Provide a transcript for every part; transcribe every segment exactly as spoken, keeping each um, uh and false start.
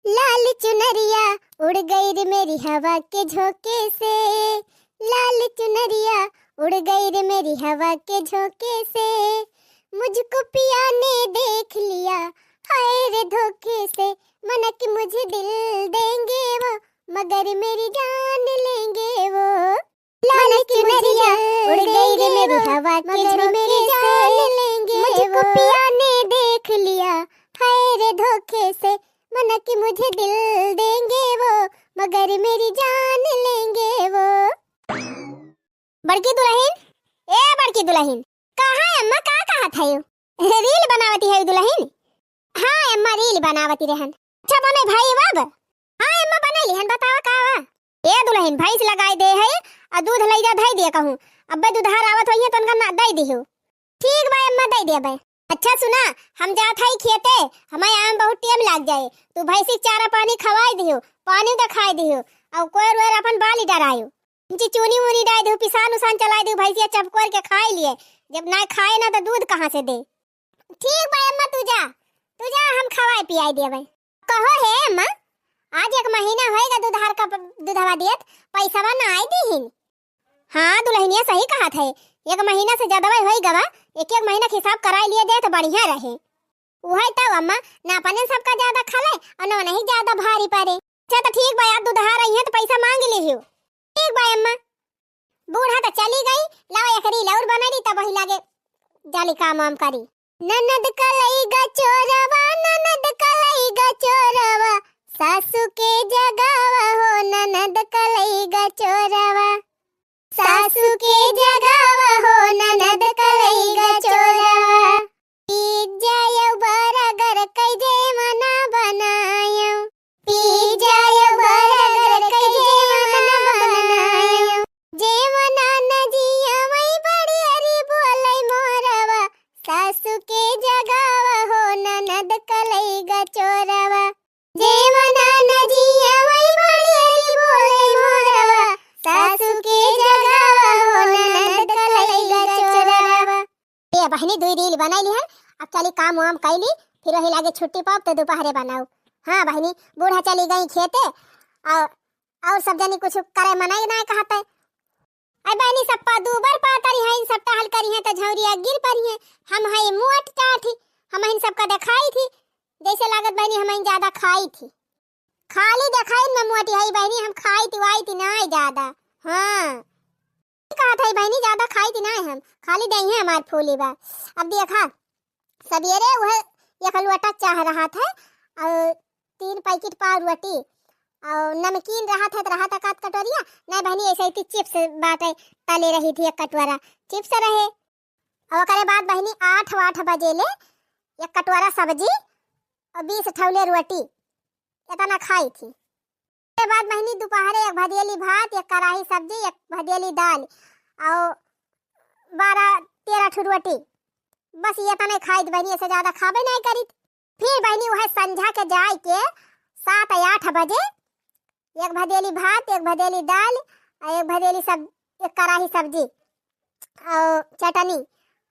लाल चुनरिया उड़ गई रे मेरी हवा के झोंके से, लाल चुनरिया उड़ गई रे मेरी हवा के झोंके से, मुझको पिया ने देख लिया, हाय रे धोखे से, मना कि मुझे दिल देंगे वो, मगर मेरी जान लेंगे वो। लाल चुनरिया उड़ गई रे मेरी हवा के झोंके से, मुझको पिया ने देख लिया, हाय रे धोखे से, मना कि मुझे दिल देंगे वो, मगर मेरी जान लेंगे वो। बड़की दुलहिन, ए बड़की दुलहिन, कहाँ अम्मा, का कहत हयो? रील बनावती है दुलहिन? हाँ अम्मा, रील बनावती रहन। अच्छा बने भाई अब? हाँ अम्मा, बने लिहन, बतावा का बा? ए दुलहिन, भैंस लगाई दे है, आ दूध लई जा धई दे कहूँ, अब्बे दुधार आवत होइहे तो उनका ना दई दिहु। ठीक बा अम्मा, दई देबे। अच्छा सुना, हम जात हई खेते, हमारे आए में बहुत टेम लाग जाए, तू भैंसी के चारा पानी खवाई दिहु, पानी तो खाई दिहु, और कोयर वोयर अपन बाली डरायु, इनकी चूनी वूनी डाल दिहु, पिसान उसान चलाई दिहु, भैंसिया चपकोर के खाई लिए, जब ना खाए ना तो दूध कहाँ से दे? ठीक बा अम्मा, तू जा, तू जा, हम खवाए पियाई देबे। कहो हे अम्मा, आज एक महीना होएगा दुधार का प-, दुधवा दियत, पैसवा ना आई दीहिन। हाँ दुलहिनिया सही कहत है, एक महीना से ज्यादा होई गवा, एक एक महीना के हिसाब कराई लिए दे तो बढ़िया रहे। उहे तब अम्मा, ना अपने सबका ज्यादा खा ले और ना उन्हें ज्यादा भारी पड़े। अच्छा तो ठीक बा, आज दुधार आई है तो पैसा मांग लिहियो। ठीक बा अम्मा। बूढ़ा तो चली गई, लाओ एक रील और बना ली, तब वही लागे जाली काम वाम करी। ननद कलई गा चोरवा, ननद कलई गा चोरवा, सासू के जगावा हो, ननद कलई गा चोरवा, सासू के जगावा हो, ननद कलई गा चोरवा। पिज्जा यौ बर्गर कई जे मना बनायौ, पिज्जा यौ बर्गर कई जे मना बनायौ। जे मना न जिया वही बड़ी अरी बोलै मोरवा, सासू के जगावा हो, ननद कलई गा चोरवा। जे मना न जिया वही बड़ी अरी बोलै मोरवा, सासू के जगावा हो, ननद कलई गा चोरवा। ए बहिनी, दुई रील बनाई लिहन, अब चली काम वाम कैली, फिर वही लागे छुट्टी पाओ तो दोपहरे बनाओ। हाँ बहिनी, बूढ़ा चली गई खेते, और, और सब जनी कुछ करे मनाई ना कहते। अरे बहिनी, सब पा दूबर पातरी हैं, सब टहल करी हैं तो झौरिया गिर पड़ी हैं। हम हैं मोट टाठी, हम इन सबका देखाई थी, जैसे लागत बहिनी हम इन ज्यादा खाई थी। खाली देखाई में मोटी है बहिनी, हम खाई थी वाई थी ना ज्यादा। हाँ। कहत है बहिनी, ज्यादा खाई थी ना हम, खाली देही हमार फूली बा। अब देखा, सवेरे वह एक लोटा चाह रहत है और तीन पैकेट पाव रोटी और नमकीन रहत है, तो रहत है आध कटोरिया। नहीं बहिनी, ऐसे ही थी चिप्स बाटे, तले रही थी एक कटोरा चिप्स रहे। और ओकरे बाद बहिनी आठ, आठ बजे ले एक कटोरा सब्जी और बीस ठौले रोटी, इतना खाई थी। ओकरे बाद बहिनी दोपहरे एक भदेली भात, एक कढ़ाई सब्जी, एक भदेली दाल और बारह तेरह ठो रोटी, बस ये तने खाइत बहिनी, ऐसे ज्यादा खाबे नहीं करीत। फिर बहिनी वह संझा के जाए के सात या आठ बजे एक भदेली भात, एक भदेली दाल और एक भदेली सब, एक कढ़ाई सब्जी और चटनी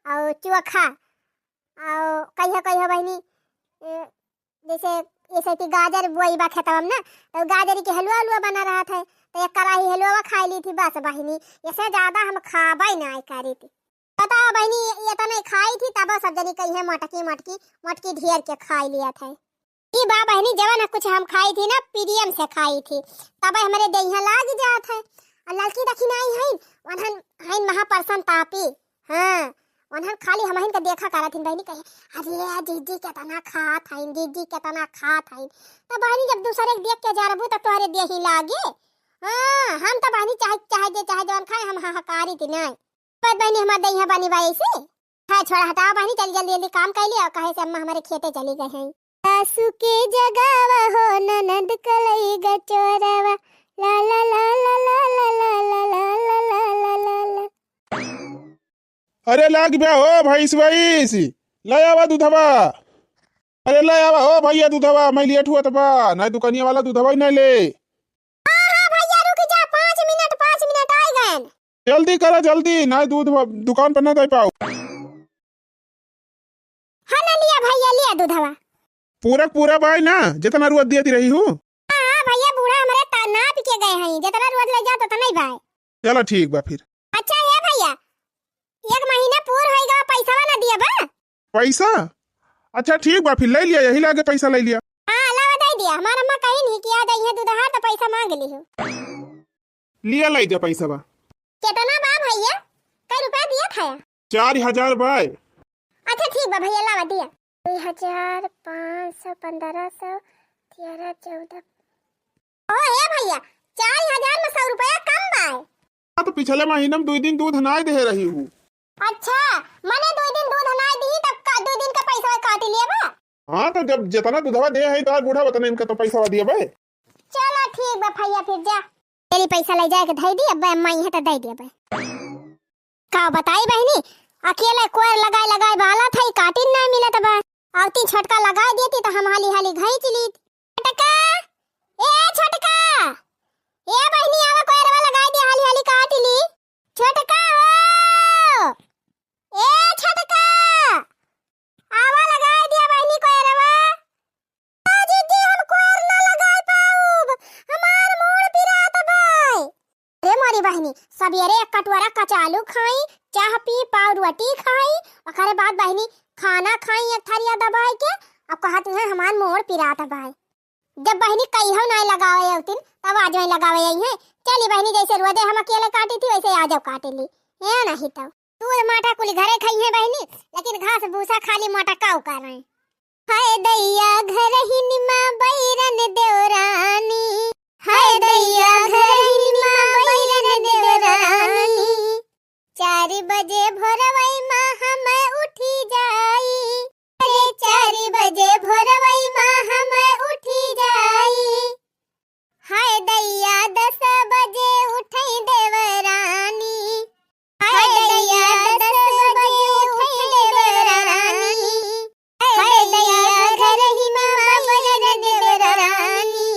और चोखा और कहियो कहियो बहिनी, ए, जैसे, जैसे कि गाजर बोई बा खेतवा में ना, तो गाजर के हलवा हलवा बना रहत है, तो एक कढ़ाई हलवा खाई ली थी बस बहिनी, ऐसे ज्यादा हम खाबे नहीं करी थी। बताओ बहिनी, ये तो नहीं खाई थी, तब सब जनी कही है मोटकी, मोटकी, मोटकी ढेर के खाई लिया था। ई बा बहिनी, जवन कुछ हम खाई थी ना, प्रेम से खाई थी, तब हमरे देहिया लाग जात है। और लड़की दखिनाई है, उन्हन है महाप्रसन्न तापी। हाँ, उन्हन खाली हमहिन के देखा करत हिन बहिनी, कहे, "अरे जीजी केतना खात हइन, जीजी केतना खात हइन।" तो बहिनी जब दूसरे के देख के जरबू तो तोहरे देही लागे। हाँ, हम तो बहिनी चाहे, चाहे जे, चाहे जवन खाए, हम हाहाकारी थी नहीं। पर बहिनी हमार देहिया बनी बा ऐसे। हाँ छोड़ा हटाओ बहिनी, चल जल्दी जल्दी काम कर लिया, कहे से अम्मा हमारे खेते चली गई हैं। सासू के जगावा हो ननद कलई गचोरवा, ला ला ला। अरे लाग बे हो भैंस भैंस, ले आवा दूधवा। अरे ले आवा हो भैया दूधवा, मैं लेट हुआ तबा, नहीं दुकानिया वाला दूधवा ही नहीं ले। हाँ, हाँ भैया रुक जा, पाँच मिनट, पाँच मिनट आ गए। जल्दी करा जल्दी, नहीं दूध व-, दुकान पर ना दे पाओ। हाँ ना लिया भैया, लिया दूधवा। पूरा क पूरा बाय ना, जेतना रोज दियत रही हूँ। हाँ, हाँ भइया, बूढ़ा हमरे ता-, नाप के गए हैं, जेतना रोज ले जात ओतना ही बाय। चला ठीक बा फिर। अच्छा हे भइया, एक महीना पूर होइगा, पैसवा ना दिया बा। पैसा? अच्छा ठीक बा, फिर ले लिया, यही लागे पैसा ले लिया। हाँ, लावा दे दिया। हमार अम्मा कही नहीं कि आ जाइए दूधहार तो पैसा मांग ली हो। लिया, ले जा पैसा बा। कितना बा भइया? कई रुपया दिया था? चार हजार बाय। अच्छा ठीक बा भइया, लावा दिया। दो हजार, पाँच सौ, पन्द्रह सौ, तेरह, चौदह। ओ हे भइया, चार हजार में सौ रुपया कम बाय। हाँ, तो पिछले महीना में दुई दिन दूध नाय दे रही हूँ। अच्छा, मने दुई दिन दूध नाय दी, तब का दुई दिन का पैसा काट लिया बा? हाँ, तो जब जितना दूधवा दे है तोहार बूढ़ा, उतना इनका तो पैसा दिया बा। चला ठीक बा भइया, फिर जा। तेरी पैसा ले जाए के धई दी, अब अम्मा इहे तो दे दिया बा। का बताई बहिनी, अकेले कोयर लगाए लगाए बाला था, काटिन ना मिलत बा। आवती छोटका लगाए देती तो हम हाली हाली घईंच लीत। छोटका, ए छोटका, ए बहिनी, आवा कोयरवा लगाए दे, हाली हाली काट ली। छोटका हो, ए छोटका, आवा लगाए दिया बहिनी कोयरवा। आ जीजी, हम कोयर ना लगाए पाउब, हमार मूड़ पिरात बाय। अरे मोरी बहिनी, सबेरे एक कटोरा कचालू खाई, चाह पी, पाव रोटी खाई, ओकरे बाद बहिनी खाना खाई एक थरिया दबाई के, अब कहत हैं हमार मूड़ पिरात बाय। जब बहिनी कहियो नाय लगावे अउतिन, तब आज वहीं लगावे आई हैं। चली बहिनी, जैसे रोजे हम अकेले काटी थी, वैसे आज काट ली। ए नहीं तो। दूध माटा कुल घरे खाई हैं बहिनी, लेकिन घास भूसा खाली माटा काऊ कर रहे हैं। हाय दैया घरहिन मा बैरन देवरानी, हाय दैया घरहिन मा बैरन देवरानी। चार बजे भोरवई मा हम उठी जाई, अरे चार बजे भोरवई मा हम उठी जाई। हाय दैया दस बजे उठई देवरानी, हाय दैया दस बजे उठई देवरानी, हाय दैया घरहिन मा बैरन देवरानी।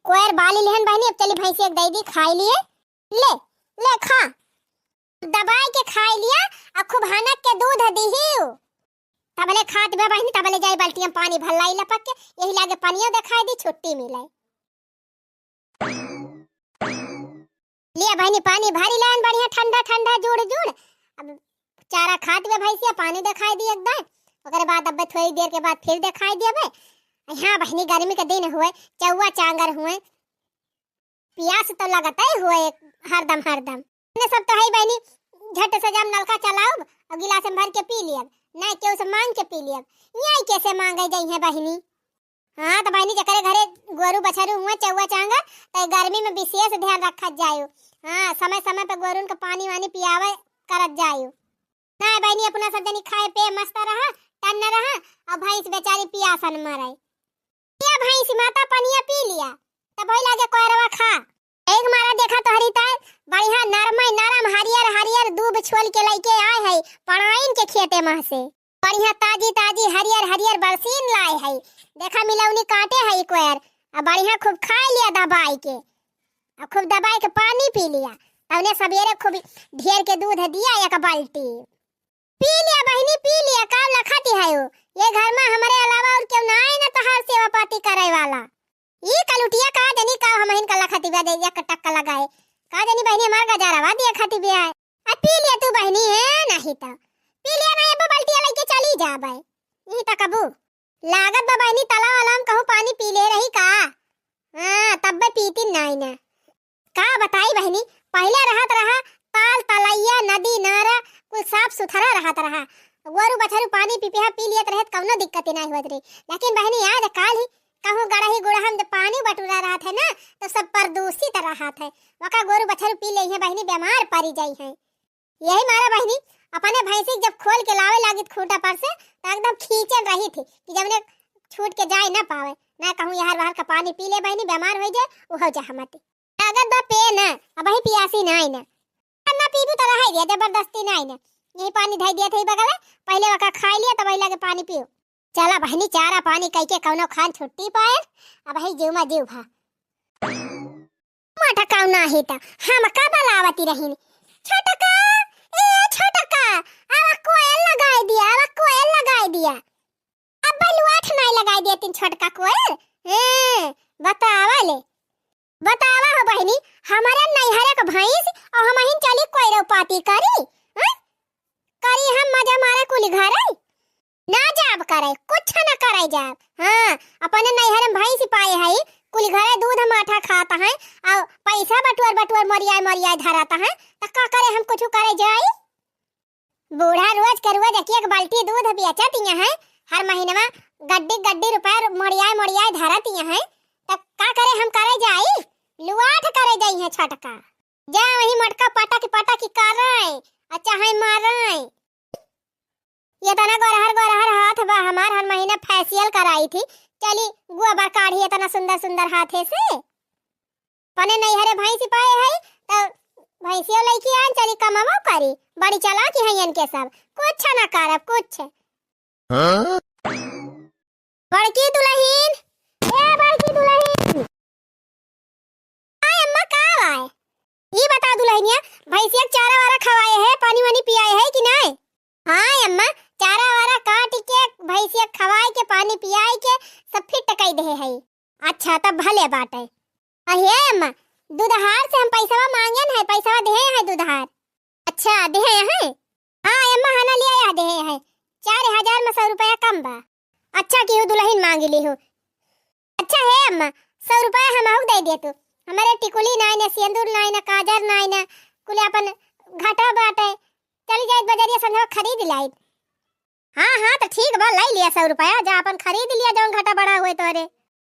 कोयर बाली लेहन बहिनी, अब चली भैंसी एक दे दी, खाई लिए। ले, ले खा। दबाई के खाई लिया, आ खूब हनक के दूध दिहियो। तबले खात बे बहिनी, तबले जाई बाल्टी में पानी भर लाई लपक के, यही लागे पानियो देखाई दी, छुट्टी मिले। लिया बहिनी, पानी भरी लान बढ़िया ठंडा ठंडा जुड़ जुड़। अब चारा खात बे भैंसिया, पानी देखाई दी एकदम। ओकरे बाद अब थोड़ी देर के बाद फिर देखाई दिया बे। हाँ बहिनी, गर्मी के दिन हुए, चौवा चांगर हुए, पियास तो लगते हुए हरदम हरदम। ने सब तो है बहिनी, झट से जाम नलका चलाउब और गिलास में भर के पी लियब, नहीं केहू से मांग के पी लियब। यहाँ कैसे मांगे जाई है बहिनी? हाँ, तो बहिनी, जकरे घरे गोरू बछरू हुए, चौवा चांगर, तो गर्मी में विशेष ध्यान रखत जायो। हाँ, समय समय पे गोरून के पानी वानी पियावे करत जायो। ना बहिनी, अपना सब जनी खाए पे मस्त रहा, टन्न रहा, और भैंस बेचारी पियासन मरे। ये भैंस माता पनिया पी लिया, तब वही लागे कोयरवा खा। एक मारा देखा तोहरी ताय, बढ़िया नरम नरम हरियर हरियर दूब छोल के लइके आए है, पड़ाइन के खेते मह से। बढ़िया ताजी ताजी हरियर हरियर बरसीन लाए है। देखा मिलौनी काटे है कोयर, आ बढ़िया खूब खाए लिया दबाई के, आ खूब दबाई के पानी पी लिया। तवने सबेरे खूब ढेर के दूध दिया एक बाल्टी। पी लिया बहिनी, पी लिया, का लखती है हो? ये घर में हमरे अलावा और केहू ना है ना तोहार सेवा पाती करे वाला। ई कलुटिया का जनी का हमहिन का लखती बा दे एक टक्का लगाए। का जनी बहिनी हमार गजारवा दिया खाती भी है। आ पी लिया तू बहिनी है, नहीं तो। पी लिया ना, ये बल्टिया लेके चली जा भाई। यही तक अबू। लागत बा बहिनी, तला वाला में कहूँ पानी पी ले रही का? हाँ, तब बे पीती नाई ना। का बताई बहिनी, पहिले रहत रहा ताल, तलैया, नदी, नारा, कुल साफ सुथरा रहत रहा। गोरू बछरू पानी पी, पी, पी लेत रहे त कौनो दिक्कत ही नाई होत रही। लेकिन बहिनी, आज काल ही कहूँ गड़ही गुड़हम जब पानी बटुरा रहत है ना, तो सब प्रदूषित रहत है। वका गोरू बछरू पी ले हैं बहिनी, बीमार पड़ी जाई हैं। यही मारा बहिनी, अपने भैंसी जब खोल के लावे लागित खूंटा पर से, तो एकदम खींचन रही थी कि जब ने छूट के जाए ना पावे, ना कहूँ यहर वहर का पानी पी ले बहिनी, बीमार हो जाए, उहो जा हमती। अगर दो पे ना, अब ही पियासी ना आई ना। ना पीबू तो रहे दिया, जबरदस्ती ना आई ना। यही पानी धई दिया था बगल में, पहिले वका खाई लिया, तब वही लगे पानी पियो। चला बहिनी, चारा पानी कई के कौनो खान छुट्टी पाए, अब ही जीव मा जीव भा। मोटा कौन नाही त हम का बलावती रहिन। छोटका, ए छोटका, आवा कोयल लगाई दिया, आवा कोयल लगाई दिया। अब लगाई देतिन छोटका कोयल। हैं, बतावा ले। बतावा हो बहिनी, हमरे नैहरे क भैंस अउर हमहिन चली कोयरउ पाती करी? हैं? करी हम मजा मारे कुल घरे? ना जाब करे, कुछ ना करे जाब। हाँ, अपने नैहरे में भैंस पाए हई, कुल घरे दूध माठा खात हैं, अउर पैसा बटुअर बटुअर मोरियाए मोरियाए धरत हैं, त का करे हम कुछ करे जाई? बूढ़ा रोज के रोज एक एक बाल्टी दूध बेचत हैं, हर महीनवा गड्डी गड्डी रुपया मोड़ियाए मोड़ियाए धरत हैं, त का करे हम करे जाई? लुआठ करे जाई है छोटका। जा वही मोटका पटक पटक करे, आ चाहे मारे। ये तना गोरहर गोरहर हाथ बा हमार, हर महीना facial कराई थी, चली गोबर काढ़ी इतना सुंदर सुंदर हाथे से। अपने नैहरे भैंसी पाए है, त भैंसियो लइके आन, चली कमाबो करी। बड़ी चालाक है इनके सब, कुछ ना करब, कुछ। हाँ? बड़की दुलहिन, ए बड़की दुलहिन। आय अम्मा, का आय? ई बता दुलहिनिया, भैंसिया के चारा वारा खवाए है, पानी वानी पियाए है कि नाय? हाँ अम्मा, चारा वारा काट के, भैंसिया खवाए के, पानी पियाए के, सब फिट कई देहे है। अच्छा, तब भले बाटे। अहे अम्मा, दुधार से हम पैसवा मांगेन है, पैसवा देहे है दुधार। अच्छा, देहे है? हाँ अम्मा, हना लिया या देहे है। चार हजार में सौ रुपया कम बा। अच्छा किहु दुलहिन मांग लिहु। अच्छा हे अम्मा, सौ रुपया हमहू दे दे तू। हमरे टिकुली नाई न, सेंदूर नाई न, काजर नाई न, कुल अपन घटा बाटे। चली जाइत बजरिया संझवा खरीद लाइत। हाँ, हाँ, त ठीक बा, लाई लिया सौ रुपया, जा अपन खरीद लिया जौन घटा बढ़ा हुए तोरे।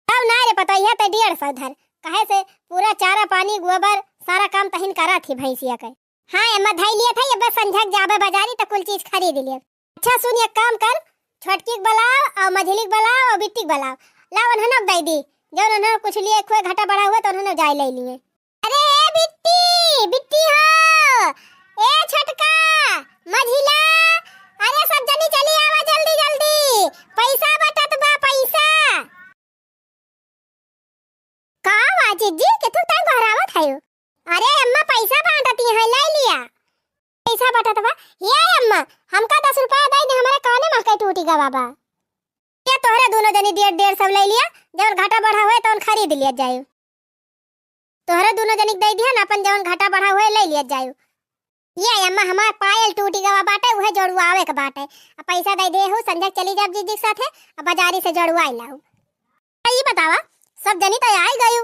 तब ना रे पतोहिया, ते डेढ़ सौ धर, कहे से पूरा चारा पानी गोबर सारा काम तहिन करा थी भैंसिया के। हाँ अम्मा, धई लिया था, ये बस संझक जाबे बाजारी त कुल चीज खरीद लिया। अच्छा सुन, एक काम कर, छोटकी के बुलाओ अउर मझिली के बुलाओ अउर बिट्टी के बुलाओ, लाओ उन्हनों के दे दी, जौन उन्हनों कुछ लिए खोए घटा बढ़ा हुए त उन्हनों जाए ले लिए। अरे ए बिट्टी, बिट्टी हो, ए छोटका, मझिला, अरे सब जनी चली आवा जल्दी जल्दी, पैसा बटत बा पैसा। का बा जिज्जी, केथू तक बहरावत है? अरे अम्मा पैसा बांटती है, ले लिया। पैसा बटत बा? ये अम्मा, हमका दस रुपया दे दे, हमारे काने में के टूटी गवा बा। ये तोहरे दोनों जनी डेढ़ डेढ़ सौ ले लिया, जौन घटा बढ़ा हुए तौन खरीद लिया जाए। तोहरे दुनो जनिक दे दिहन, अपन जवन घाटा बढ़ा हुए ले लिया जायु। ये अम्मा, हमार पायल टूटी गवा बाटे, उहे जोड़ुआवे के बाटे। आ पैसा दे दे हो, संझा चली जाब जीजी के साथे, आ बाजारी से जोड़ुआई लाऊ। आ ई बतावा, सब जनी त आई गयु,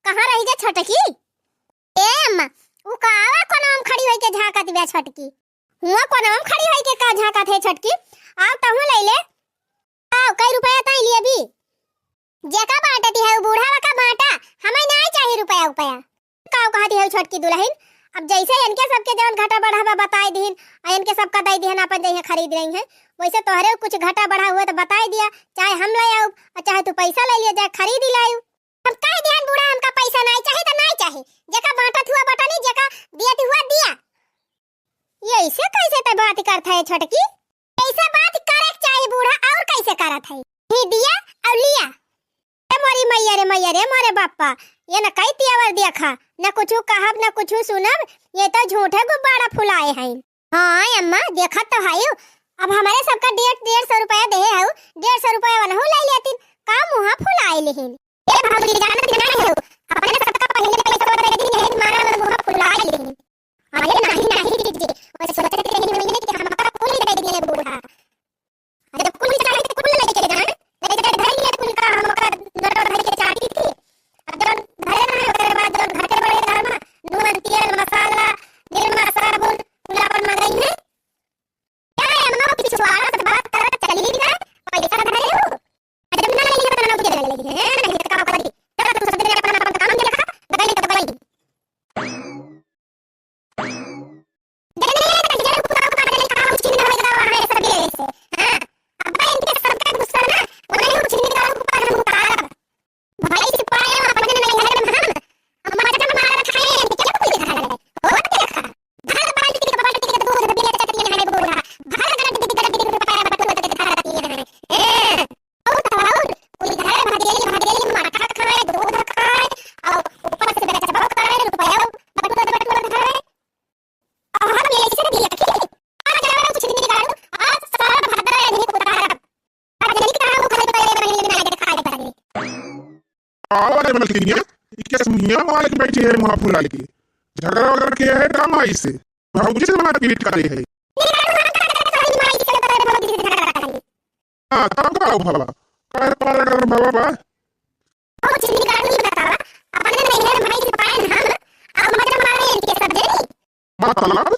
कहाँ रही गे छोटकी? ए अम्मा, उ का आवा कोनवा में खड़ी होई के झांकत बिया छोटकी? हुआ कोनवा में खड़ी होई के का झांकत है छोटकी? आव तहूँ ले ले। आव, कई रुपया ताई लिए भी? जेका बांटती है, उ बूढ़ा का बांटा, हमें नाई चाही रुपया उपया। का कहती है छोटकी दुलहिन? अब जैसे इनके सबके जवन घाटा बढ़ा बा बताई दिहिन, आ इनके सबका दे दिहन, अपन जइहे खरीद रही हैं, वैसे तोहरे कुछ घाटा बढ़ा हुए तो बताई दिया, चाहे हम ले आऊ, आ चाहे तू पैसा ले लिया, जाए खरीद ही लायू। हम कह दिहन बूढ़ा, हमका पैसा नाई चाही तो नाई चाही, जेका बांटत हुआ बटनी, जेका दियत हुआ दिया। ये ऐसे कैसे ते बात करत है छोटकी? ऐसे बात करे के चाही बूढ़ा, और कैसे करत है? ही दिया और लिया। ए मोरी मैया रे मैया रे मोरे बापा, ये न कई तियावर देखा, न कुछ कहब न कुछ सुनब, ये तो झूठे गुब्बारा फुलाए हैं। हाँ अम्मा, देखत तो है, अब हमारे सबका डेढ़ डेढ़ सौ रुपया दे है, डेढ़ सौ रुपया वनहु ले लेती, का मुँह फुलाए लेहिन। ए भौजी, जानत नहीं हो, अपने सबका पहले पैसा दे दी है, मारा मुँह फुलाए लेहिन। अरे नहीं, नहीं जीजी, वो सोचत रही महीने कि हमका कुल दे दिए बूढ़ा। अरे तो कुल चाहे तो कुल लेके जान, लेके धर लिया कुल का, हमका नोट धर के चाटी थी। अब जब घरे रहे, ओकरे बाद जब घटे बड़े घर में नून, तेल, मसाला, निरमा, साबुन, कुल अपन मंगाई है। क्या है अम्मा, कुछ स्वागत बात करत चली भी ना, पैसा धरे हो। जब ना लगी है, तो ना लगी है, नहीं तो काम करी। चलो, तुम सब दिन अपना, अपन काम के रखा, दवाई तो दवाई। आवा रे मलकिनिया, ई के सुनिया मालिक बैठी है मुँह फुला के। झगड़ा वगड़ा किया है का माई से? भौजी से मारपीट करे है। हाँ, तब का भवा? काहे पाला कर भवा बा? ओ छिंदगाड़ू, ई बतावा, अपने नैहर में भैंस पाए हम, अब मजा मारे इनके सब जनी। मतलब?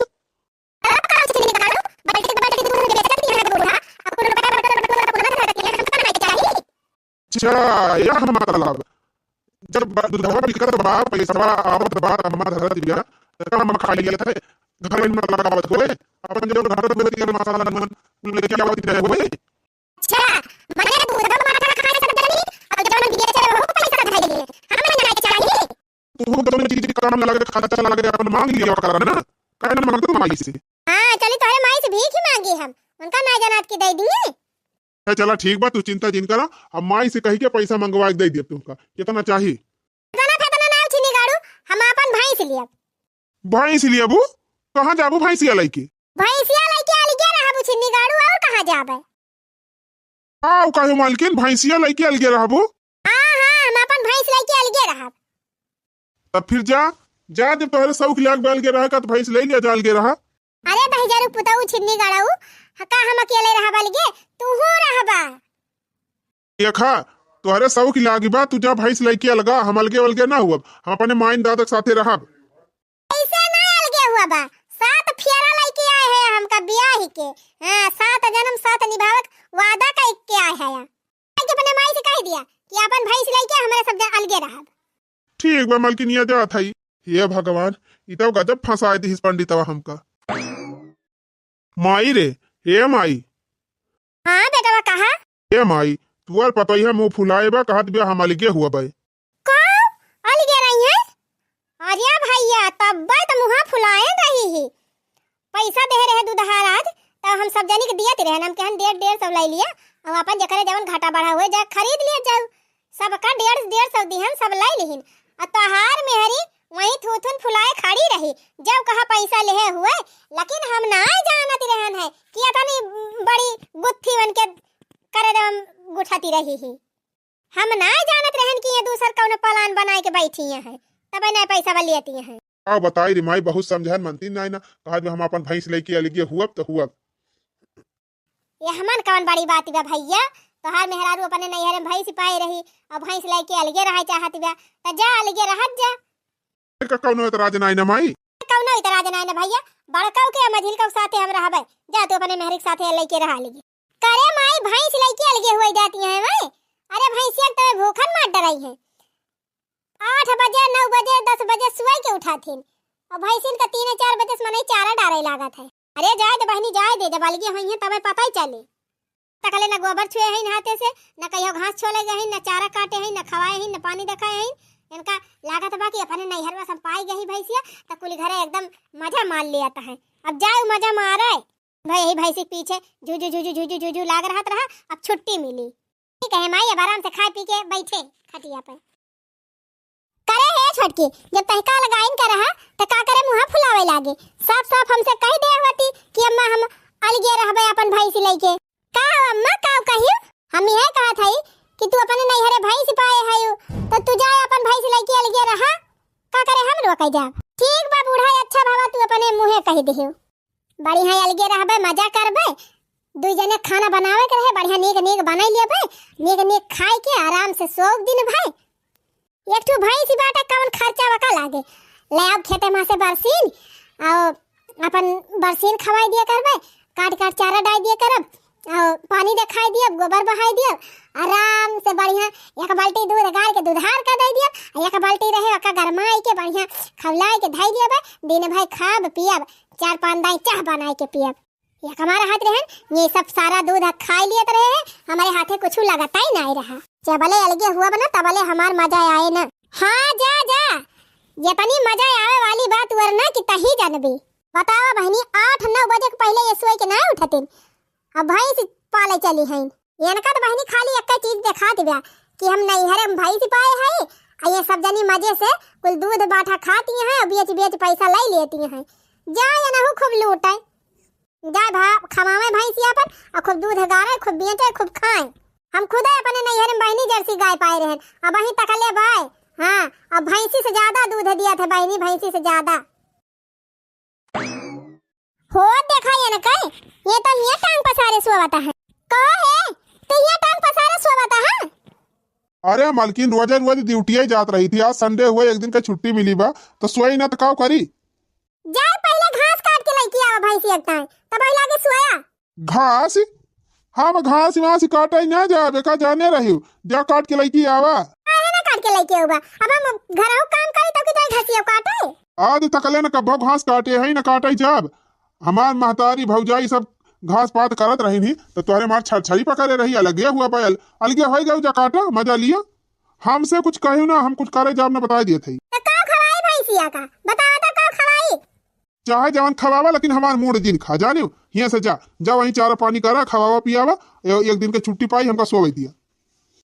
तब का छिंदगाड़ू, बैठे बैठे दूध बेचत ही है बूढ़ा, अब कुल रुपया बटोर बटोर बटोर बटोर के हम तो कमाई के चाही। अच्छा, यह मतलब, जब ब-, दूधवा बिकत बा, पैसवा आवत बा, अम्मा धरत बिया, त का हम खा लिया थे? घर में मतलब आवत होए, अपन जो घर में के मसाला नमन लेके आवत रहे होए। अच्छा, मने दूध माठा खाए सब जनी, अब जवन बिया चले हो पैसा धरे लिए, हम ना चाहिए। तू दोनों चीज के काम ना लगे, खाता चला लगे, अपन मांग लिया करा ना, काहे ना मांगत माई से? हाँ, चली तोहरे माई से भीख ही मांगी हम, उनका ना जनात की दे दिए। ए, चला ठीक बा, तू चिंता जिन करा, हम माई से कही के पैसा मंगवा के दे दिया तुमका, कितना चाही? इतना फेतना ना छिंदगाड़ू, हम अपन भैंस लियब। भैंस लियबू? कहाँ जाबू भैंसिया लइके? भैंसिया लइके अलगे रहबू छिंदगाड़ू, और कहाँ जाबे? आओ काहे मालकिन, भैंसिया लइके अलगे रहबू? हाँ, हाँ, हम अपन भैंस लइके अलगे रहब। तब फिर जा, जा, जब तोहरे शौक लाग बा अलगे रहा का, तो भैंस ले लिया जा अलगे रहा। अरे दहिजरू पुतऊ छिंदगाड़ू, का हम अकेले रहब अलगे? तूहू रहबा। देखा, तोहरे शौक लागी बा, तू जा भैंस लइके अलगा, हम अलगे अलगे ना हुअब, हम अपने माइन दादा के साथे रहब। ऐसे ना अलगे हुआ बा, सात फेरा लइके आए हैं हमका बियाह के। हाँ, सात जन्म साथ निभावे के वादा कइ के आए हैं। के अपने माई से कह दिया कि अपन भैंस लइके हमरे सब जन अलगे रहब। ठीक बा मलकिनिया, जात हई। हे भगवान, ई तो गजब फंसाए दिहिस पंडितवा हमका। माई रे, हे माई। हाँ बेटवा, कहा? हे माई, तुअर पतोहिया मुँह फुलाए बा, कहत बिया हम अलगे हुआ बे। का? अलगे रही है? अरे भैया, तब्बे त मुँह फुलाए रही ही। पैसा दे रहे दूधहा राज, तब हम सब जनी के दियत रहन, हम कहन डेढ़, डेढ़ सौ लै लिया, और अपन जकरे जवन घाटा बढ़ा हुए जा खरीद लिया जाऊ। सबका डेढ़, डेढ़ सौ दिहन, सब लै लिहिन। आ तोहार मेहरी वहीं थूथुन फुलाए खड़ी रही, जब कहा पैसा लेहे हुए, लेकिन हम ना जानत रहन है कि इतनी बड़ी गुत्थी बन के करे दम गुठती रही ही। हम ना जानत रहन कि ये दूसर कौनो plan बनाए के बैठी हैं, तबे ना पैसा लेती हैं। का बताई रे माई, बहुत समझान मनती नाई ना, कहत बा हम अपन भैंस लइके अलगे हुअब त हुअब। ये हमन कौन बड़ी बात बा भैया, तोहार मेहरारू अपने नैहरे में भैंस पाए रही, अब भैंस लइके अलगे रहे चाहत बा, त जा अलगे रहत जा। का कौनो एतराज नाई ना माई? कौनो एतराज नाई ना भैया, बड़कऊ के मझिलकऊ के साथे हम रहबे, जा तू अपने मेहरी के साथे लइके रहा अलगे। करे माई, भैंस लइके अलगे हुए जाती हैं माई, अरे भैंसिया के तबे भूखन मार डराई है। आठ बजे, नौ बजे, दस बजे सुअई के उठाथिन। और भैंसिन का तीन चार बजे से मनई चारा डारे लागत है। अरे जाए दे बहिनी, जाए दे, जब अलगे होइहैं तबे पता ही चले। तकले न गोबर छुए हईन हाथे से, न कहियो घास छोले गए हईन, न चारा काटे हईन, न खवाए हईन, न पानी देखाए हईन। इनका लागत बा कि अपने नैहरवा से हम पाई गई भैंसिया, त कुल घरे एकदम मजा मार लियत है। अब जाए मजा मारे। भाई यही भैंसी के पीछे झुझु, झुझु, झुझु, झुझु लाग रहत रहा, अब छुट्टी मिली। ठीक है माई, अब आराम से खाए पी के बैठे खटिया पे। करे हे छोटकी, जब तहिका अलगाइन का रहा, त का करे मुँह फुलावे लागे? साफ साफ हमसे कह दे होती कि अम्मा हम अलगे रहबे अपन भैंसी लइके। का हो अम्मा, का कहियो? हम यह कहत हई कि तू अपने नैहरे भैंस पाए हयू, त तू जाए अपन भैंस लइके अलगे रहा, का करे हम रोके जाब? ठीक बा बूढ़ा, अच्छा भवा तू अपने मुँहे कह दिहियो। बढ़िया अलगे रहबे, मजा करबे। दुई जने खाना बनावे के रहे, बढ़िया नीक नीक बनाई लेबे, नीक नीक खाए के आराम से सोओ दिन भर। एक ठो भैंस बाटे, कवन खर्चा वका लागे? ले आओ खेते में से बरसीन, आओ अपन बरसीन खवाई दिया करबे, काट काट चारा डाल दिया करब, आओ पानी देखाई दियब, गोबर बहाई दियब, आराम से बढ़िया एक बाल्टी दूध गार के दुधार कर दे दियब, आ एक बाल्टी रहे ओका गरमाई के बढ़िया खौलाई के धई दियब, दिन भर खाब पियब। चार पाँच दाई चाह बनाए के पियब। ये हमारे हाथ रहन, ये सब सारा दूध खाई लियत रहे हैं, हमारे हाथे कुछ लगता ही नहीं रहा। जबले अलगे हुआ बना, तबले हमार मजा आए ना। हाँ, जा, जा, जितनी मजा आवे वाली बात वरना कि तही जानबी। बतावा बहनी, आठ नौ बजे के पहले ये सोए के ना उठतिन, अब भैंस पाले चली हैं। इनका तो बहनी खाली एक चीज देखा दिव्या कि हम नैहरे में भैंस पाए हैं, आ ये सब जनी मजे से कुल दूध बाठा खाती हैं, बेच बेच पैसा ले लेती हैं। जा, ये नहु खूब लूटे। जाए भा खवावे भैंसिया पर, और खूब दूध गारे, खूब बेचे, खूब खाए। हम खुदे अपने नैहर में बहिनी जर्सी गाय पाए रहन, अबहीं तकले बाय। हाँ, अब भैंसी से ज्यादा दूध दिया थे बहिनी, भैंसी से ज्यादा। हो देखा ये न कहे, ये तो हियाँ टांग पसारे सोवत है। कहो हे, तू हियाँ टांग पसारे सोवत है? अरे मलकिन, रोजे रोज ड्यूटिया जात रही थी, आज संडे हुए, एक दिन का छुट्टी मिली बा, तो सोई ना तो काव करी? जाए पहले घास काट के लइके आवा भैंसी एक टाइम, तब आई लागे सोया। घास? हम घास वास काटे ना जाबे का, जाने रही, जा काट के लइके आवा। काहे ना काट के लइके आवा? अब हम घरहु काम करी तब कि जाए घासिया काटे? आज तकले न कब्बो घास काटे है, न काटे जाब। हमार महतारी भौजाई सब घास पात करत रही नहीं, तो तोहरे मार छरछरी पकड़े रही, अलगे हुआ बैल, अलगे होई जाऊ जा काटा, मजा लिया। हमसे कुछ कहियो ना, हम कुछ करे जाब ना, बताई दिए थई। तो का खवाई भैंसिया का? बतावा तो का खवाई? चाहे जवन खवावा, लेकिन हमार मूड जिन खा, जानियो? हियाँ से जा, जा वहीं चारा पानी करा, खवावा पियावा, ए-, एक दिन के छुट्टी पाई, हमका सोवे दिया।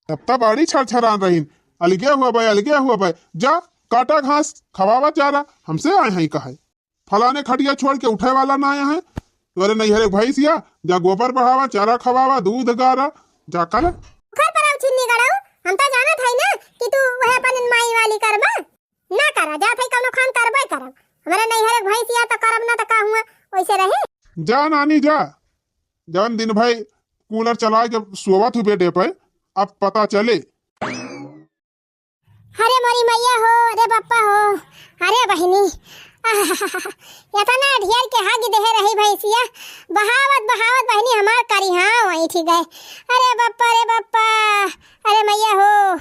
तब तब बड़ी छरछरान रहीन, अलगे हुआ बे, अलगे हुआ बे, जा काटा घास, खवावा चारा, हमसे आए हैं कहे। फलाने खटिया छोड़ के उठे वाला ना आया है। तोरे नैहरे भैंसिया, जा गोबर बढ़ावा, चारा खवावा, दूध गारा, जा कल। घर पर आओ छिन्नी गड़ाऊ, हम तो जानत है ना कि तू वह अपन माई वाली करबा। ना करा, जात है कौनो खान करबे करब। हमारे नैहर एक भैंसिया तो करब ना तो का हुआ, वैसे रही। जा नानी जा, जवन दिन भई कूलर चला के सोवत हूँ बेडे पे, अब पता चले। अरे मोरी मैया हो, अरे बप्पा हो, अरे बहिनी, आहाहाहा, इतना ढेर के हाग देहे रही भैंसिया, बहावत बहावत बहिनी हमार करी हाँ वहीं ठीक है। अरे बप्पा, अरे बप्पा, अरे मैया हो,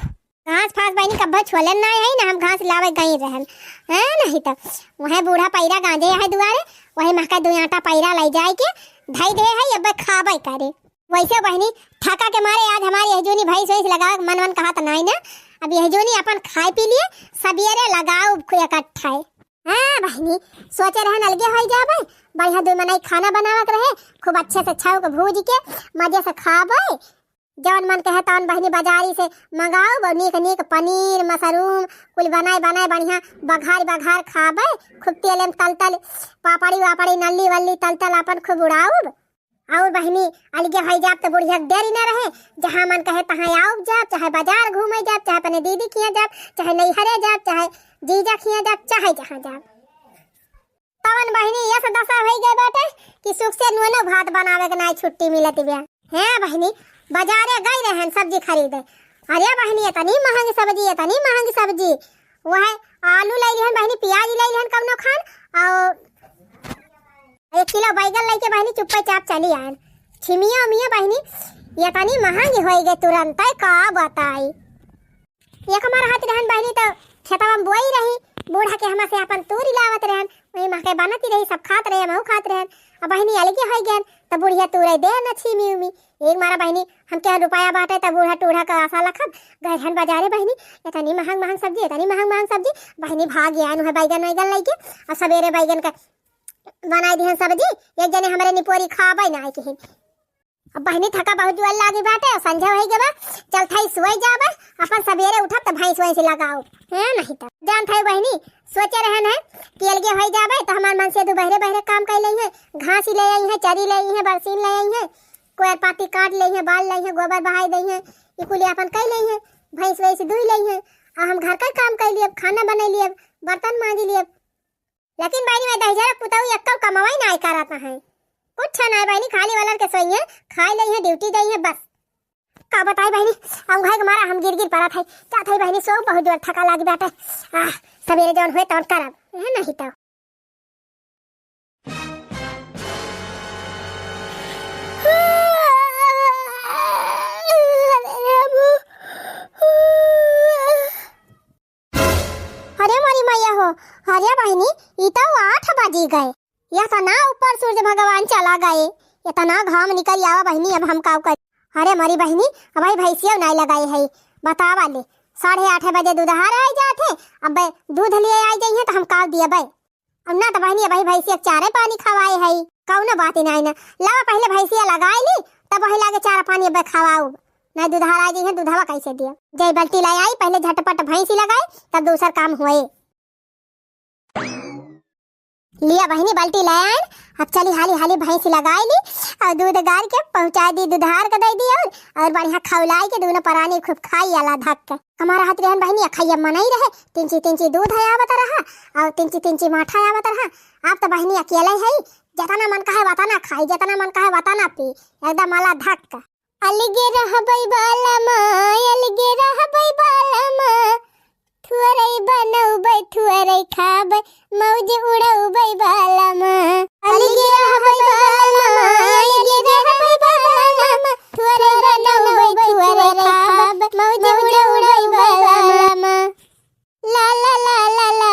घास फास बहिनी कब्बो छोलन ना है ना, हम घास लावे गई रहन, हैं नहीं तो वह बूढ़ा पैरा गांजे है दुआरे, वही महका दो आटा पैरा लाई जाए के धई दे है, अब खाबे करे। वैसे बहिनी, थका के मारे आज हमार यह जूनी भैंस वैंस लगावे के मन वन कहा त नाई ना। अब यह जूनी अपन खाए पी लिए, सबेरे लगाओ इकट्ठा है। हाँ बहिनी, सोचे रहन अलगे होई जाबे, बढ़िया दू मनई खाना बनावे के रहे, खूब अच्छे से छौक भूज के मजे से खाबे। जौन मन कहे तौन बहिनी बाजारी से मंगाओ, नीक नीक पनीर, मशरूम, कुल बनाए बनाए बढ़िया बघार बघार खाबे, खूब तेल में तल तल, पापड़ी वापड़ी, नल्ली वल्ली तल तल अपन खूब उड़ाउब। और बहिनी, अलगे होई जाब तो बुढ़िया के देरी ना रहे, जहाँ मन कहे तहाँ आउब जाब, चाहे बाजार घूमे जाब, चाहे अपने दीदी खिया जाब, चाहे नैहरे जाब, चाहे जीजा खिया जाब, चाहे जहाँ जाब। तवन बहिनी, यस दशा होई गए बाटे कि सुख से नूनो भात बनावे के नाई छुट्टी मिलत बा। हैं बहिनी, बाजारे गई रहन सब्जी खरीदे। अरे बहिनी, इतनी महंगी सब्जी, इतनी महंगी सब्जी। वह आलू ले लिहन बहिनी, प्याज ले लिहन कौनो खान, और एक किलो बैगन लेके बहिनी चुप्पे चाप चली आयन। छिमिया उमिया बहिनी, इतनी महंगी होई गई तुरंत, का बताई। एक हमार हाथ रहन बहिनी तो खेतवा में बोई रही, बूढ़ा के हमा से अपन तूरी लावत रहन, वही महके बनती रही, सब खात रहे, हमहू खात रहन। अब बहिनी अलगे होई गयन, तो बुढ़िया तूरे दे न छीमी उमी। एक मारा बहिनी, हम क्या रुपया बाटे, तब बूढ़ा टूढ़ा का आशा लखब, गए रहन बाजारे बहिनी, इतनी महंग महंग सब्जी, इतनी महंग महंग सब्जी, बहिनी भाग गया है बैगन वैगन लेके। अब सवेरे बैगन का बनाई दिहन सब्जी, एक जने हमरे निपोरी खाबे ना आई किहिन। अब बहिनी थका बहुत जुआल लागी बाटे, और संझा होई गवा, चल थाई सोई जाबे, अपन सबेरे उठब त भैंस वैंस लगाओ, हैं नहीं त। जान थाई बहिनी, सोचे रहन है कि अलगे होई जाबे त हमार मन से दू बहरे बहरे काम कर लई है, घास ही ले आई है, चरी ले आई है, बरसीन ले आई है, कोयर पाती काट लई है, बाल लई है, गोबर बहाई दई है, ई कुली अपन कर लई है, भैंस वैंस दुई लई है, आ हम घर का काम कर लिए, खाना बनाई लिए, बर्तन मांजी लिए, लेकिन बहिनी, मैं दहिजरा पुतऊ एक्कौ कमावई नाय करत है। कुछ नाय बहिनी, खाली वलर के सोइहे, खाई लइहे, ड्यूटी जइहे, बस। का बताई बहिनी, हम घाई के मारा हम गिर गिर परत है। जात है बहिनी, सो बहुत जोर थका लागी बाटे। आह, सबेरे जौन होए तौन करब, है नहीं तो। अरे मोरी मैया हो, अरे बहिनी, ई तो आठ बजी गए। इतना ऊपर सूरज भगवान चला गए, इतना घाम निकल आवा बहिनी, अब हम काव करी? अरे मोरी बहिनी, अबही भैंसिया नाई लगाए है, बतावा ले, साढ़े आठ बजे दूधहार आई जात है, अब दूध लिए आई जाइए तो हम काव दियबे? अब ना तो बहिनी, अबही भैंसिया के चारे पानी खवाए है, कौनो बात ही नाई ना। लावा पहले भैंसिया लगाए ली, तब वही लागे चारा पानी अब खवाऊ, ना दूधहार आई जाइए, दूधवा कैसे दिया? जय बल्टी लाई आई, पहले झटपट भैंसी लगाए, तब दूसर काम हुए। लिया बहिनी, बाल्टी ले आइन, अब चली हाली हाली भैंसी लगाई ली और दूध गार के पहुँचाइ दी, दुधार के दइ दी और, और बढ़िया खौलाई के दूनो परानी खूब खाई आला धक के। हमार रहत रहन बहिनी, अखैया मनई रहे, तिनची तिनची दूध है आवत रहा और तिनची तिनची माठा आवत रहा। अब तो बहिनी अकेले है, जतना मन कहे वतना खाई, जतना मन कहे वतना पी, एकदम आला धक के। अलगे रहबै बालमा, अलगे रहबै बालमा, थुअरै बनौबै, थुअरै खाबै, मौज उड़ौबै बालमा। अलगे रहबै बालमा, अलगे रहबै बालमा, थुअरै बनौबै, थुअरै खाबै, मौज उड़ौबै बालमा। ला ला ला ला।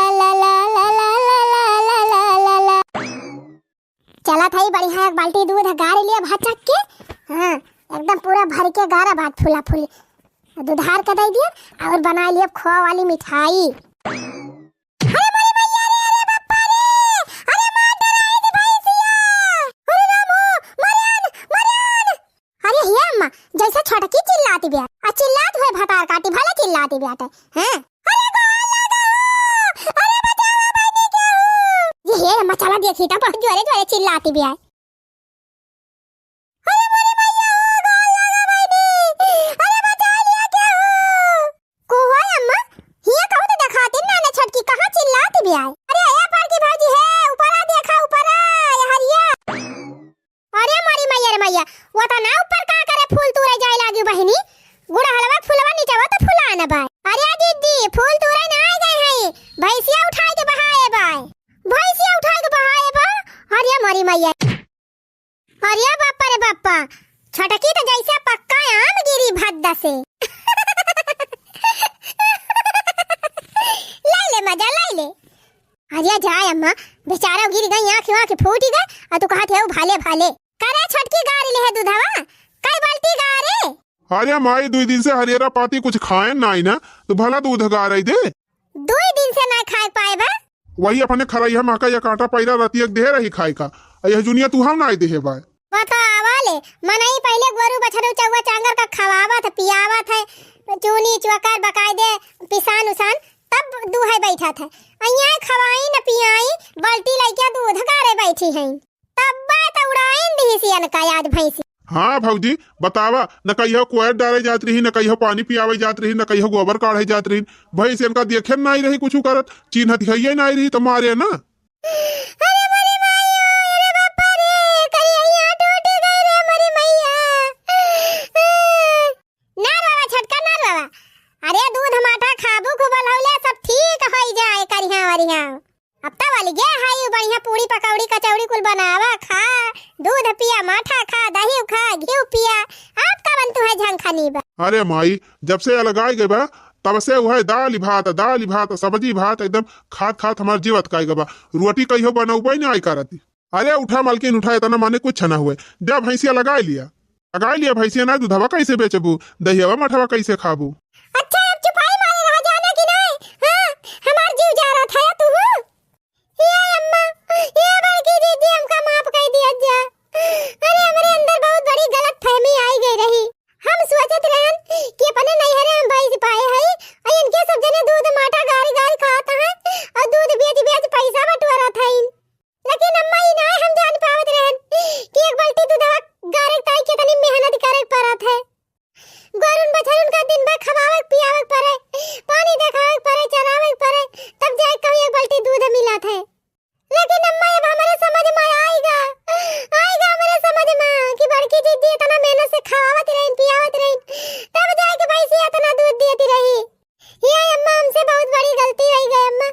चलत हई बढ़िया एक बाल्टी दूध गार लिया भचक के। हाँ, एकदम पूरा भर के गारा भात फूला फूली दुधार के दइ दिया और बनाइ लिया खोआ वाली मिठाई। अरे मोरी मैया रे, अरे बप्पा रे, अरे मार डराई दी भैंसिया, अरे रामो, मरन, मरन। अरे हे अम्मा, जैसे छोटकी चिल्लाती बिया, आ चिल्लात हुए भतार काटी भले चिल्लाती बिया ते, हैं? अरे गोला गो, अरे बचावा बहिनी के हो। ये हे अम्मा, चला देखी तो बहुत जोरे जोरे चिल्लाती बिया। अरे मोरी मैया हो, गोला गो बहिनी, अरे बचा लिया के हो। को हो अम्मा, हिया कहूँ तो देखाती ना, ना छोटकी कहाँ चिल्लाती बिया। अरे ए बड़की भौजी है, ऊपरा देखा, ऊपरा, ये हरिया। अरे मोरी मैया रे मैया, वतना ऊपर का करे फूल तूरे जाए लागी बहिनी? गुड़हलवा फुलवा नीचवा तो फुलान बा। अरे दीदी, फूल तूरे ना आए गए हैं, भैंसिया उठाए के बहाए बा, भैंसिया उठाए के बहाए बा। अरे मोरी मैया, अरे बापा रे बापा, छोटकी तो जैसे पक्का आम गिरी भद्दा से। लाई ले मजा, लाई ले। अरे जाए अम्मा, बेचारा गिर गई, आँख आँख फूट गए, और तू कहत है भाले भाले। करे छोटकी गारी ले है दूधवा, कई बाल्टी गारे? अरे माई, दुई दिन से हरियरा पाती कुछ खाए नाई ना, तो भला दूध गारे दे। दुई दिन से ना खाए पाए बा। वही अपने खरैया महका या कांटा पैरा रतिया के देहे रही खाए का, आ यह जुनिया तू हम नाई देहे बाय। बतावा ले, मनई पहिले गोरू बछरू चौवा चांगर का खवावत है, पियावत है, चूनी चुअकर बकायदे पिसान उसान, तब दूहे बैठत है। अइया खवाई न पियाई, बाल्टी लइके दूध गारे बैठी हैं। तब्बा त उड़ाइन दिहिसियन का आज भैंसी। हाँ भौजी, बतावा, न कहियो कोयर डारे जात रही, न कहियो पानी पियावे जात रही, न कहियो गोबर काढ़े जात रही। भैंसियन का देखे नाई रही कुछ करत, चिन्हत हइये नाई रही त मारे ना। अरे मोरी माई, अरे बापा रे, करिया टूट गई रे मोरी मैया। ना रोवा छोटका, ना रोवा। अरे दूध माठा खाबू खूब लहौले, सब ठीक होई जाए करिहा वरिहा। अब तो अलगे हाई बढ़िया पूड़ी पकौड़ी कचौड़ी कुल बनावा, खा, दूध पिया, माठा खा, दही खा, घी पिया, अब का बन तू है झंखनी बा। अरे माई, जब से अलगाई गए बा, तब से वह दाल भात, दाल भात, सब्जी भात एकदम खात खात हमार जीव अतकाई गबा। रोटी कहियो बनौबे ना आई करती। अरे उठा मलकिन उठा, इतना माने कुछ ना हुए। जा भैंसिया लगाई लिया, लगाई लिया भैंसिया ना, दूधवा कैसे बेचबू, दहियावा मठवा कैसे खाबू? अच्छा अब चुपाई मारे रहा जाना कि नहीं? हाँ, हमार जीव जा रहा था तू। ये अम्मा, ये बड़की दीदी हमका माफ कर दिया जा। अरे हमरे अंदर बहुत बड़ी गलत फहमी आई गई रही। हम सोचत रहन कि अपने नैहरे हम भैंस पाए हई, और इनके सब जने दूध माठा गारी गारी खात हैं और दूध बेच बेच पैसा बटोरत हईन। लेकिन अम्मा, ई नाय हम जान पावत रहन कि एक बाल्टी दूधवा गारे ताई कितनी मेहनत करे के पड़त है। गोरुन बछरुन का दिन भर खवावे के पियावे के पड़े, पानी देखावे के पड़े, चरावे के पड़े, तब जाए कहूँ एक बाल्टी दूध मिलत है। लेकिन अम्मा, अब हमारे समझ में आएगा, आएगा हमारे समझ में कि बड़की दीदी इतना मेहनत से खवावत रही, पियावत रही, तब जाए के भैंसी इतना दूध देती रही। ये अम्मा, हमसे बहुत बड़ी गलती होइ गई अम्मा,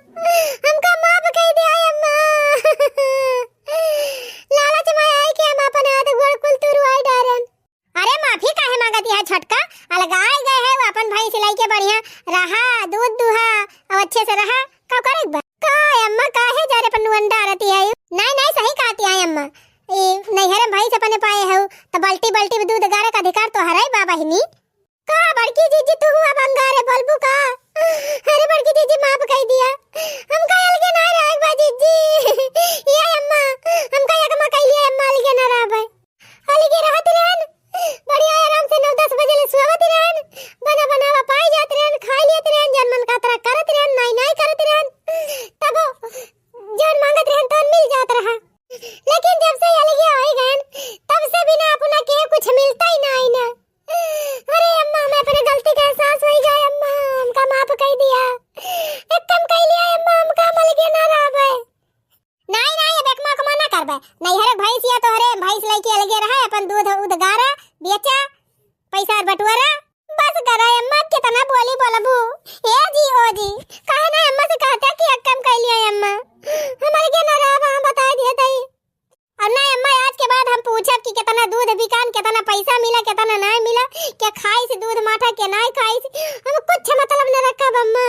हमका माफ कर दिया अम्मा। लालच में आई के हम अपन हाथ गोड़ कुल तुरवाई डारन। अरे माफी काहे मांगती है छोटका, अलगाए गए है वो अपन भैंस लइके बढ़िया रहा, दूध दुहा और अच्छे से रहा, का करे बा? का अम्मा काहे जा रे पन्नुअन डारती है? नहीं नहीं सही कहती है अम्मा, ई नैहर में भैंस अपने पाए हो तो बाल्टी बाल्टी में दूध गारे का अधिकार तो हराई बा बहिनी। का बड़की जीजी, तू अब अंगारे बोलबू का? अरे बड़की जीजी, माफ कई दिया, हमका अलगे ना रहे बा जीजी। ये अम्मा, हमका यकमा कई लिया अम्मा, अलगे ना रहबे। अलगे रहत रहन, बढ़िया आराम से नौ दस बजे ले सोवत रहन, बना बनावा पाई जात रहन, खाई लेत रहन, जन मन का तरह करत रहन, नाई नाई करत रहन, तब जौन मांगत रहन तौन मिल कह दिया, एक काम कह लिया अम्मा, हम का मल के ना रहबे। नहीं, नहीं, अब एकमा कमा ना करबे। नैहर के भैंस या तोहरे भैंस लइके अलगे रहे, अपन दूध उध गारा, बेचा, पैसा बटोरा। बस करा अम्मा, कितना बोली बोलबू। ए जी, ओ जी, काहे ना अम्मा से कहता कि एक काम कह लिया अम्मा, हम अलगे ना रहबे, हम बताई दिए तई। और ना अम्मा, आज के बाद हम पूछब कि कितना दूध बिकान, कितना पैसा मिला, कितना नहीं मिला, के खाइस दूध माठा, के नहीं खाइस, हम कुछ मतलब न रखब अम्मा।